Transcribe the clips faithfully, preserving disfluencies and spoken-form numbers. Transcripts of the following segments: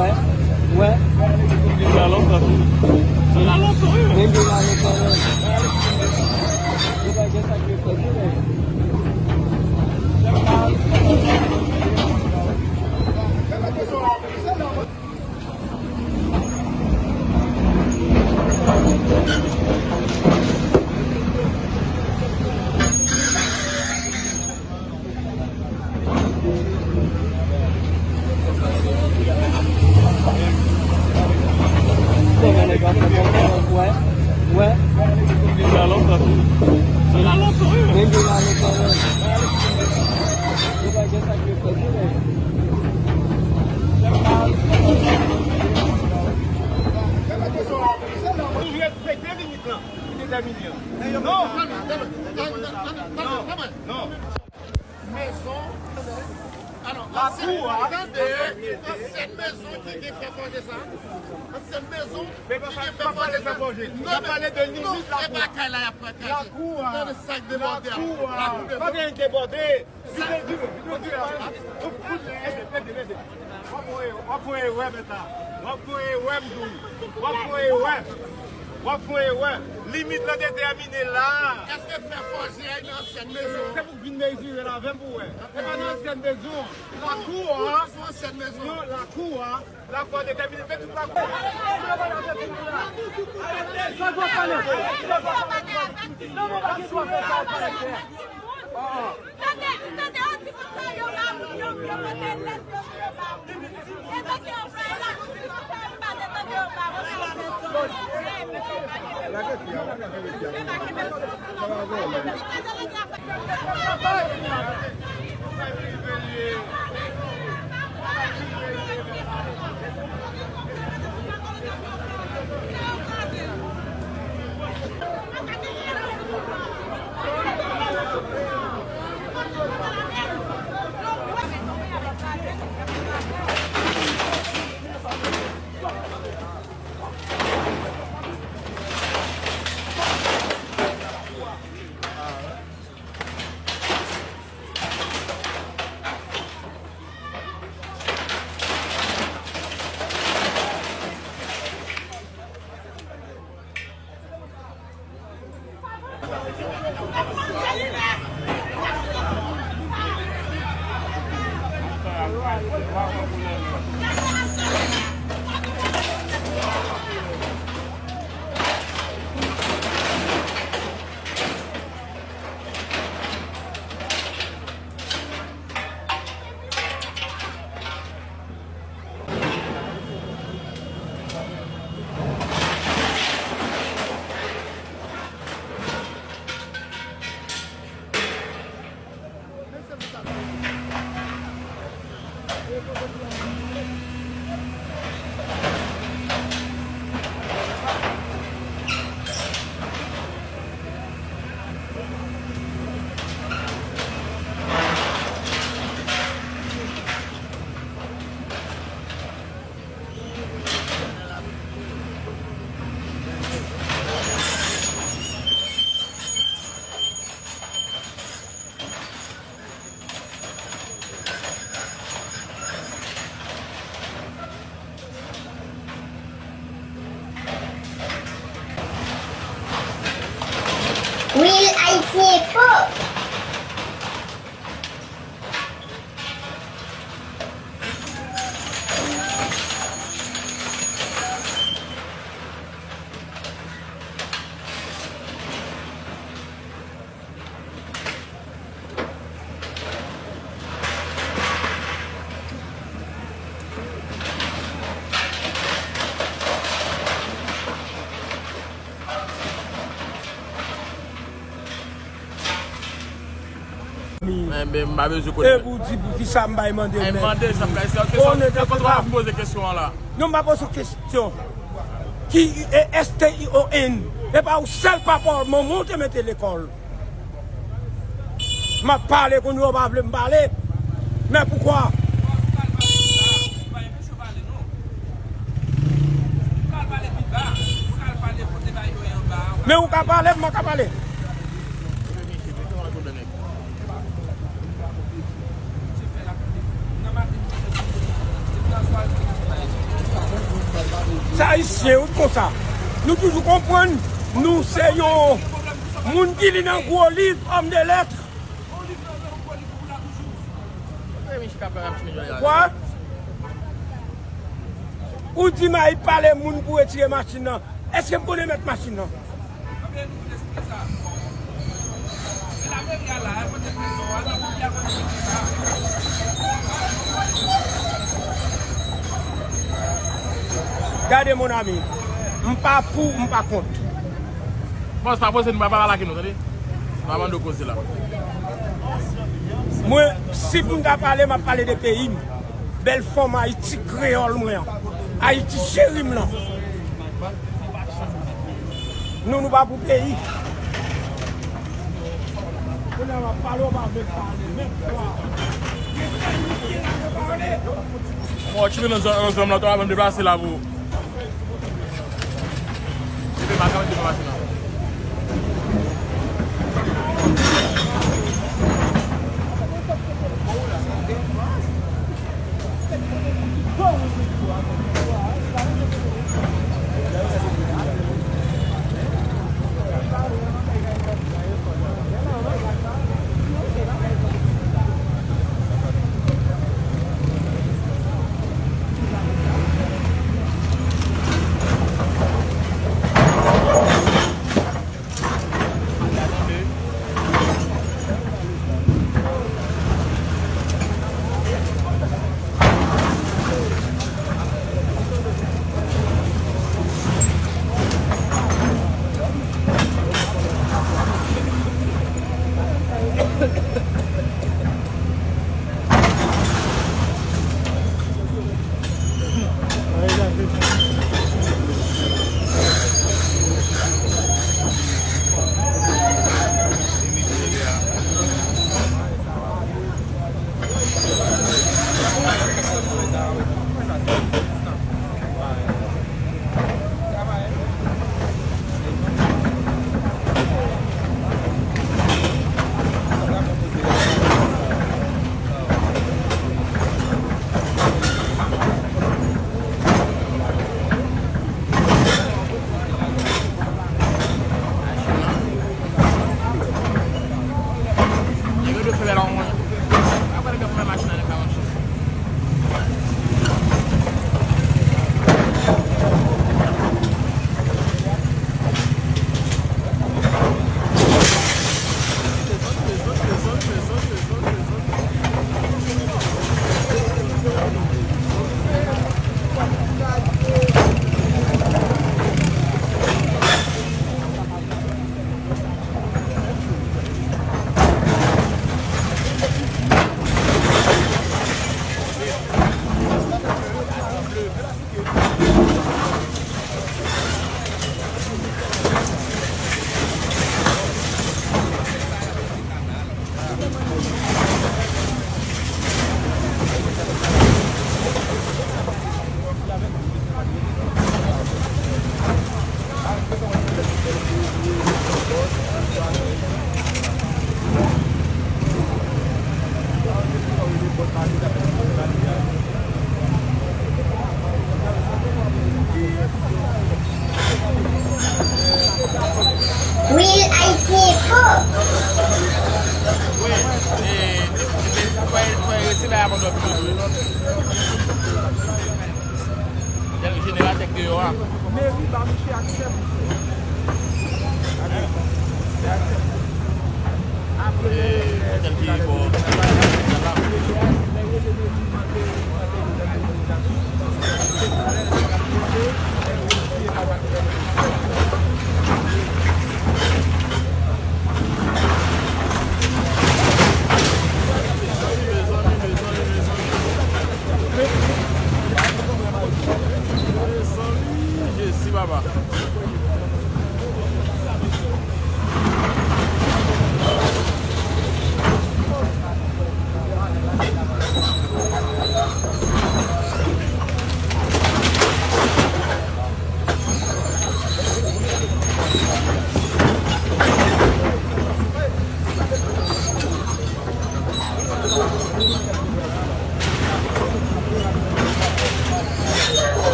Wè. Li la lontan tou. Li la lontan, wi. Li la lontan, wi. Li pa gen sa ki fè tou, men. Toujou respekte limit lan ki detèmine an. Non, non, non. Mezon. Alò, lakou a, tande, ansyen mezon ki gen fè fòje sa. Ansyen mezon ki gen fè fòje sa. N ap pale de limit lakou a. Lakou a. Tande sa k debòde a. Lakou a. Pa gen debòde. Vide, vide, vide, vide. Tout, tout, ede, ede, ede. W ap fè, w ap fè erè, mèt la. W ap fè erè, m di w. W ap fè erè. W ap fè erè. Limit lan detèmine la. Èske fè fòje a nan ansyen mezon? Se pou w vin mezire l avè m pou w wè. Se pa nan ansyen mezon. Lakou a. Sou ansyen mezon. Non, lakou a. Lakou a detèmine, men tout lakou a. Tande, tande, yo di konsa, yo ba moun, yo, yo pote lèt, yo, yo ba moun. E tande, yo fè la, yo di konsa, yo pa te tande, yo ba moun. Real Haiti Info. Enben, m pa bezwen konnen. E pou di pou ki sa m bay mande. Ay, mande sa, frè, se yon kesyon, se kontre w ap poze kesyon an la. Non, m pa poze kesyon. Ki, e, S T I O N. E pa ou sèl papa w, manman w te mete lekòl. M ap pale kounye a, ou pa vle m pale. Men poukwa? Men ou ka pale, m pa ka pale. Nan maten, se François ki nan travay. Ayisyen, wi, konsa. Nou toujou konprann, nou se yon moun ki li nan gwo liv, òm de lèt. Kwa? Ou di m al pale moun pou retire machin nan. Èske m konnen mèt machin nan? Gade, mon ami, m pa pou, m pa kont. Bòs, pa poze, nou pa pale ak nou, tande. Pa mande w koze la. Mwen, si pou m ta pale, m ap pale de peyi m. Bèl fanm Ayiti kreyòl mwen an. Ayiti cheri m lan. Nou, nou pa pou peyi. Kounye a m ap pale, w pa vle pale, menm pale. Mwen, w tchile nan zòn, nan zòn la, w ap deplase la pou. Real Haiti Info. Wi, e, e, fò, fò retire bagay a kòdòt yo. Jeneratè k deyò a. Meri ba misye aksè pou fè. Gade. Aksè. Apre, e, otèl ki bò, otèl la. Mezanmi, Jezi, papa.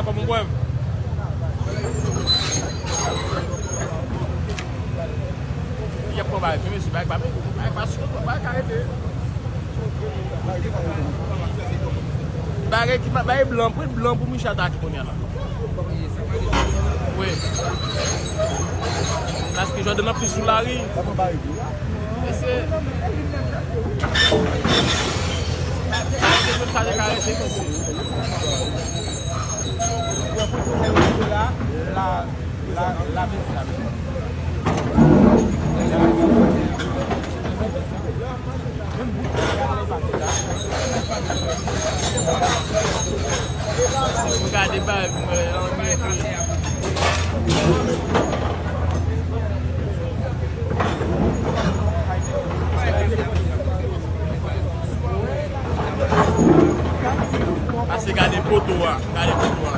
Kòm yon prèv. Y ap pran bagay, men mesye, bagay pa, bagay pa sou, bagay ka rete. Bagay ki pa, bagay blan, pran blan pou Michel atake kounye a la. Wi. Paske Jordan ap plis sou lari. Mesye. Mesye, tout sa te ka rete, mesye. Gade bay pou mwen, anmye fri. Pase gade poto a, gade poto a.